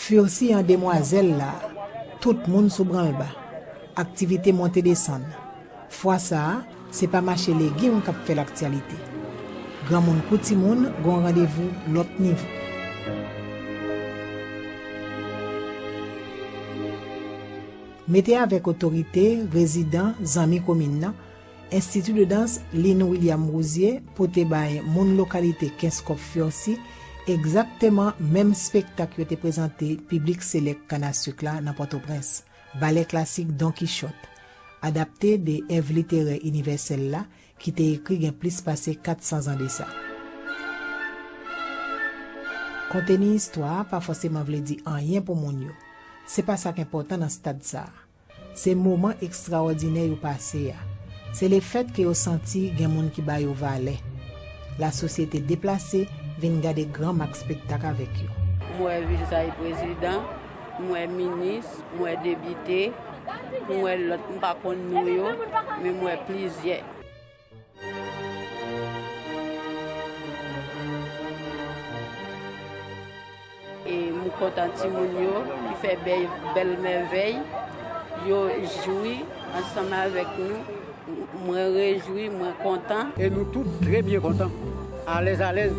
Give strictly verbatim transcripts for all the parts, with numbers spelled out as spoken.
Furcy an demwazèl la, tout moun sou branlba. Aktivite monte desann. Fwa sa a, se pa mache legim k ap fè laktyalite. Granmoun kou timoun gon randevou lòt nivo. Mete avèk otorite, rezidan, zanmi komin nan, Enstiti de dans Lynn William Rouzier pote bay moun lokalite Kenskòf Furcy egzakteman menm spektak yo te prezante piblik selèk Kannasik la nan Pòtoprens, balè klasik Don Kichòt, adapte de èv literè inivèsèl la ki te ekri gen plis pase kat san zan de sa. Konteni istwa a pa fòseman vle di anyen pou moun yo. Se pa sa k enpòtan nan stad sa a. Se moman ekstraòdinè yo pase a. Se lefèt ke yo santi gen moun ki ba yo valè. Lasosyete deplase vin gade gran mak spektak avèk yo. M wè vizaj prezidan, m wè minis, m wè depite, m wè lòt m pa konn non yo, men m wè plizyè. E m kontan timoun yo ki fè bèl, bèl mèvèy, yo jwi ansanm avèk nou. Mwen rejwi, mwen kontan. E nou tout trè byen kontan, alèz, alèz,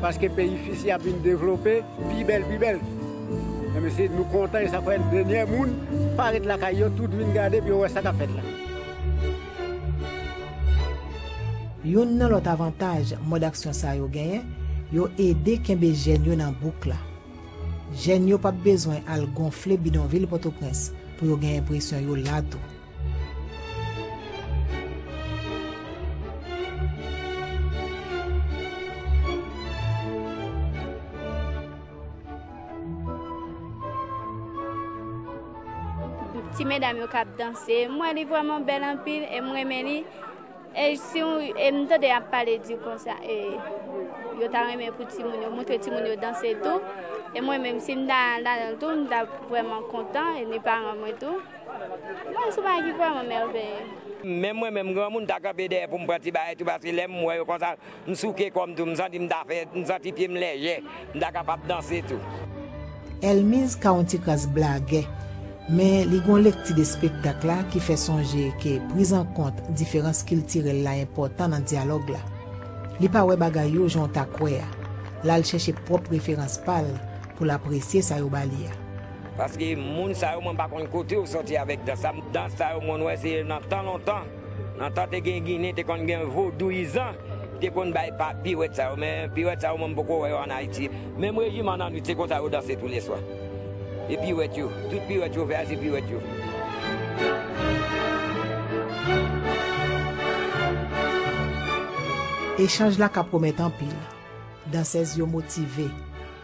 paske peyi Fisi ap vin devlope pi bèl, pi bèl. Ebyen, se nou kontan e sa fè dènyè moun pa ret lakay yo, tout vin gade pou yo wè sa k ap fèt la. Youn nan lòt avantaj mòd aksyon sa yo genyen, yo ede kenbe jèn yo nan bouk la. Jèn yo p ap bezwen al gonfle bidonvil Pòtoprens pou yo gen enpresyon yo la tou. Ti medam yo k ap danse, m wè li vrèman bèl anpil e m renmen li. E si w, e m tande y ap pale di konsa, e yo ta renmen pou timoun yo, montre timoun yo danse tou. E mwen menm, si m ta ladan l tou, m ta vrèman kontan, e ni paran mwen tou. Mwen, se yon bagay ki vrèman mèveye. Menm mwen menm, granmoun, m ta kanpe dèyè pou m pran ti bagay tou, paske lè m wè yo konsa, m souke kò m tou, m santi m ta fè, m santi pye m lèjè, m ta kapab danse tou. Elmiz ka yon ti kras blagè, men li gon lekti de spektak la ki fè sonje ke prizankonte diferans kiltirèl la enpòtan nan dyalòg la. Li pa wè bagay yo jan w ta kwè a. L al chèche pwòp referans pa l pou l apresye sa yo ba li a. Paske moun sa yo, mwen pa konn kote yo sòti avèk dans sa. Dans sa yo, mwen wè se nan tan lontan. Nan tan te gen Ginen, te konn gen vodouyizan ki te konn bay pa piwèt sa yo, men piwèt sa yo, mwen m poko wè yo ann Ayiti. Menm rejiman nan nwit, se konsa yo danse touleswa. E piwèt yo, tout piwèt yo fè a, se piwèt yo. Echanj la ka pwomèt anpil. Dansèz yo motive.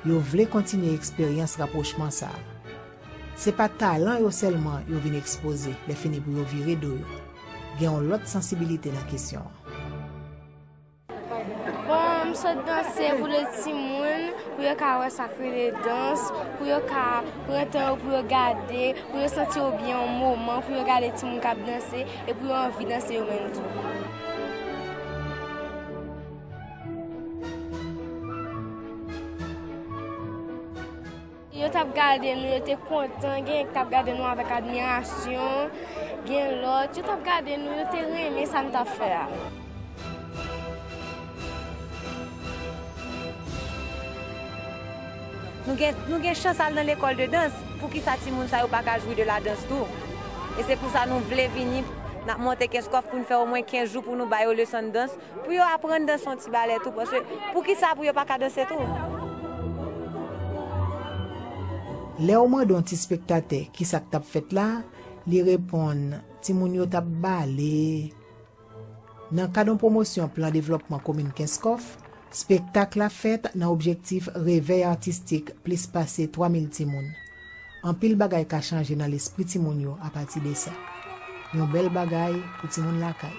Yo vle kontinye eksperyans rapwochman sa a. Se pa talan yo sèlman yo vin ekspoze, lè fini pou yo vire do yo. Gen yon lòt sansibilite nan kesyon an. Bon, m sot danse pou de timoun, pou yo ka wè sa k rele dans, pou yo ka pran tan yo pou yo gade, pou yo santi yo byen yon moman, pou yo gade timoun k ap danse, e pou yo anvi danse yo menm tou. Yo t ap gade nou, yo te kontan, gen k t ap gade nou avèk admirasyon, gen lòt, yo t ap gade nou, yo te renmen sa n t ap fè a. Nou gen, nou gen chans al nan lekòl de dans, poukisa timoun sa yo pa ka jwi de la dans tou? E se pou sa nou vle vini, n ap monte Kenskòf pou n fè omwen kenz jou pou nou ba yo leson de dans. Pou yo aprann danse yon ti balè tou, paske poukisa pou yo pa ka danse tou? Lè w mande yon ti spektatè kisa k t ap fèt la, li reponn, timoun yo t ap bale. Nan kad yon pwomosyon plan devlòpman komin Kenskòf, spektak la fèt nan objektif revèy atistik plis pase twa mil timoun. Anpil bagay ka chanje nan lespri timoun yo apati de sa. Yon bèl bagay pou timoun lakay.